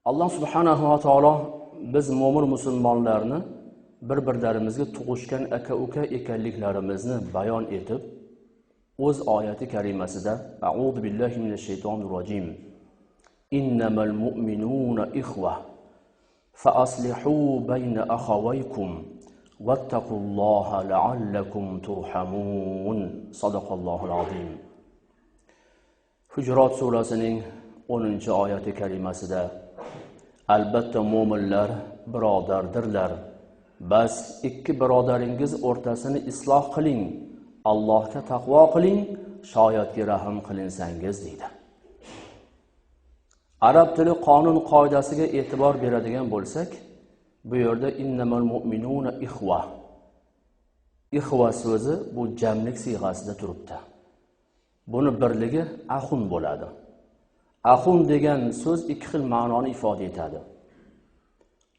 Alloh subhanahu va taolo biz mo'min musulmonlarni bir-birlarimizga tug'ishgan aka-uka ekanliklarimizni bayon etib, o'z oyati karimasida a'udhu billahi minash shaytonir rojim. Innamal mu'minuna ikhwa fa aslihu bayna akhawaykum wattaqulloha la'allakum turhamun. Sadaqallohul azim. Hujurat surasining 10-oyati karimasida albatta mo'minlar birodardirlar. Bas ikki birodaringiz o'rtasini isloh qiling, Allohga taqvo qiling, shoyatki rahm qilinsangiz deydi. Arab tili qonun qoidasiga e'tibor beradigan bo'lsak, bu yerda innamal mu'minuna ixva. Ixva so'zi bu jamlik siyg'asida turibdi. Buni birligi axun bo'ladi. Axun degan so'z ikki xil ma'noni ifoda etadi.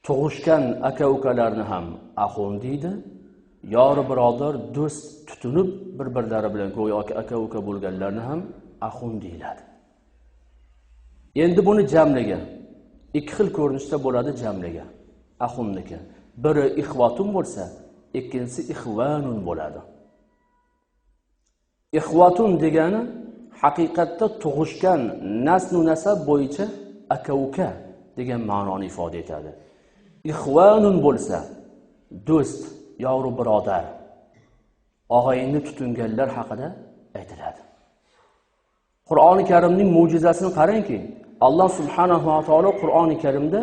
Tug'ishgan aka-ukalarni ham axun deydi. Yor birodar, do'st tutinib bir-birlari bilan go'yoki aka-uka bo'lganlarni ham axun deyiladi. Endi buni jamligi ikki xil ko'rinishda bo'ladi jamligi. Axunniki. Biri ixvatun bo'lsa, ikkinchisi ixvanun bo'ladi. Ixvatun degani haqiqatda tug'ishgan nasl nasab bo'yicha aka-uka degan ma'noni ifoda etadi. Ixvanun bo'lsa, do'st, yoru birodar, og'ayni tutinganlar haqida aytiladi. Qur'oni Karimning mo'jizasini qarangki, Alloh subhanahu va taolo Qur'oni Karimda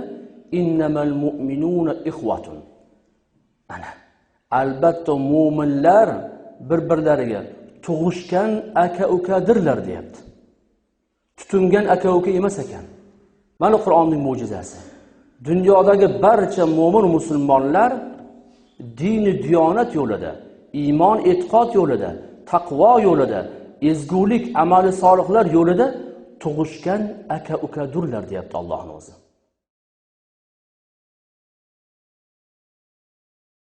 innamal mu'minuna ixvatun. Ana, albatta mo'minlar bir-birlariga tug'ishgan aka-ukadirlar deyapti. Tutingan aka-uka emas ekan. Mana Qur'onning mo'jizasi. Dunyodagi barcha mo'min musulmonlar dini diyonat yo'lida, iymon e'tiqod yo'lida, taqvo yo'lida, ezgulik amali solihlar yo'lida tug'ishgan aka-ukadurlar deyapti Allohning o'zi.